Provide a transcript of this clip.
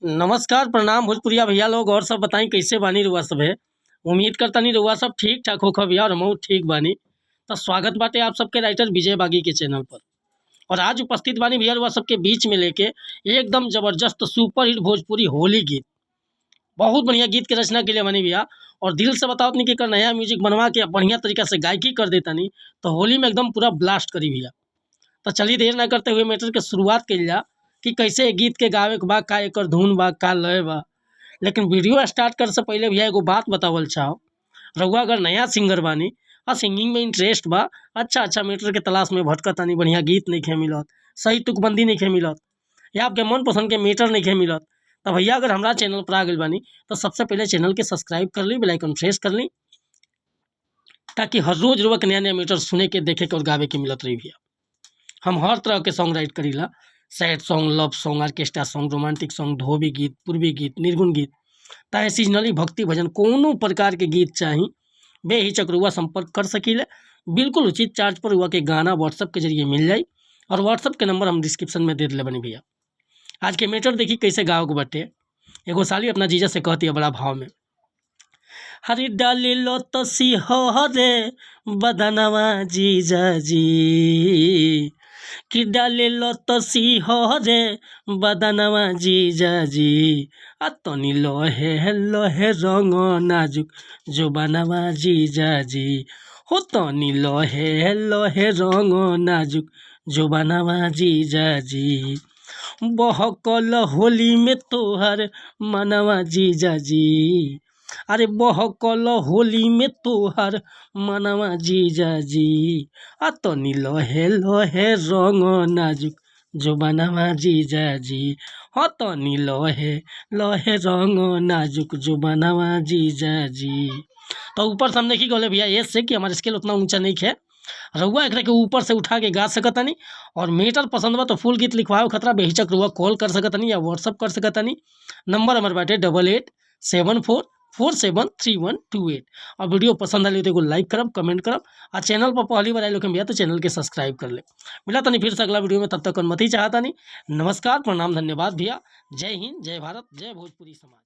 नमस्कार, प्रणाम भोजपुरिया भैया लोग। और सब बताई कैसे बानी रउआ सभे। उम्मीद करतानी रउआ सब ठीक ठाक होखब भैया और हमहू ठीक बानी। तो स्वागत बाटे आप सबके राइटर विजय बागी के चैनल पर। और आज उपस्थित बानी भैया रउआ सबके बीच में लेके एकदम जबरदस्त सुपरहिट भोजपुरी होली गीत। बहुत बढ़िया गीत के रचना के लिए बानी भैया। और दिल से बताओ तनी कि एकर नया म्यूजिक बनवा के बढ़िया तरीका से गायकी कर देतानी तो होली में एकदम पूरा ब्लास्ट करी भैया। तो चलिए देर ना करते हुए मैटर के शुरुआत कइल जा कि कैसे ए गीत के गावे के बा, का एकर धुन बा, का लय बा। लेकिन वीडियो स्टार्ट करे से पहले भैया एगो बात बतावल चाहो। रउआ अगर नया सिंगर बानी आ सिंगिंग में इंटरेस्ट बा, अच्छा अच्छा मैटर के तलाश में भटकतानी, बढ़िया गीत नइखे मिलत, सही तुकबंदी नइखे मिलत या आपके मनपसंद के मैटर नइखे मिलत, तो भैया अगर हमरा चैनल पर आ गइल बानी तो सबसे पहले चैनल के सब्सक्राइब कर ली, बेल आइकन प्रेस कर ली, ताकि हर रोज रउआ के नया नया मैटर सुने के, देखे के और गावे के मिलत रही भैया। हम हर तरह के सॉन्ग राइट करीला, sad song, love song, orchestra song, romantic song, धोबी गीत, पूर्वी गीत, निर्गुण गीत, ताहे सीजनली भक्ति भजन, कोनो प्रकार के गीत चाही बेहिचक रउआ संपर्क कर सकीले। बिल्कुल उचित चार्ज पर रउआ के गाना व्हाट्सअप के जरिए मिल जाई और व्हाट्सअप के नंबर हम डिस्क्रिप्शन में दे दिले बानी भैया। आज के मैटर देखी कैसे गावे के बाटे। एगो साली अपना जीजा से कहती है बड़ा भाव में, हरी डाली लो तो सिंहरे बदनवा जीजा जी, कि डाली लो तो सिंहरे बदनवा जीजा जी, आ तनी लहे लहे रंग नाजुक जोबनवा जीजा जी, हो तनी लहे लहे रंग नाजुक जोबनवा जीजा जी, बहकल होली में तोहर मनवा जीजा जी, अरे बहकल होली में तोहर मनवा जीजा जी, आ तनी लहे लहे रंग नाजुक जोबनवा जीजा जी, हो तनी लहे लहे रंग नाजुक जोबनवा जीजा जी। तो ऊपर से हम देखी गले भैया एस से कि हमारे स्केल उतना ऊंचा नहीं है, रउआ एकरा के ऊपर से उठा के गा सकतानी। और मैटर पसंद बा तो फुल गीत लिखवावे खतरा बेहिचक रउआ कॉल कर सकतानी या व्हाट्सअप कर सकतानी। नंबर हमार बाटे 8874473128। और वीडियो पसंद आली तो एगो लाइक करब, कमेंट करब आ चैनल पर पहली बार आइल होखम भैया तो चैनल के सब्सक्राइब कर ले। मिला तनी फिर से अगला वीडियो में, तब तक अनुमति चाहतानी। नमस्कार, प्रणाम, धन्यवाद भैया। जय हिंद, जय भारत, जय भोजपुरी समाज।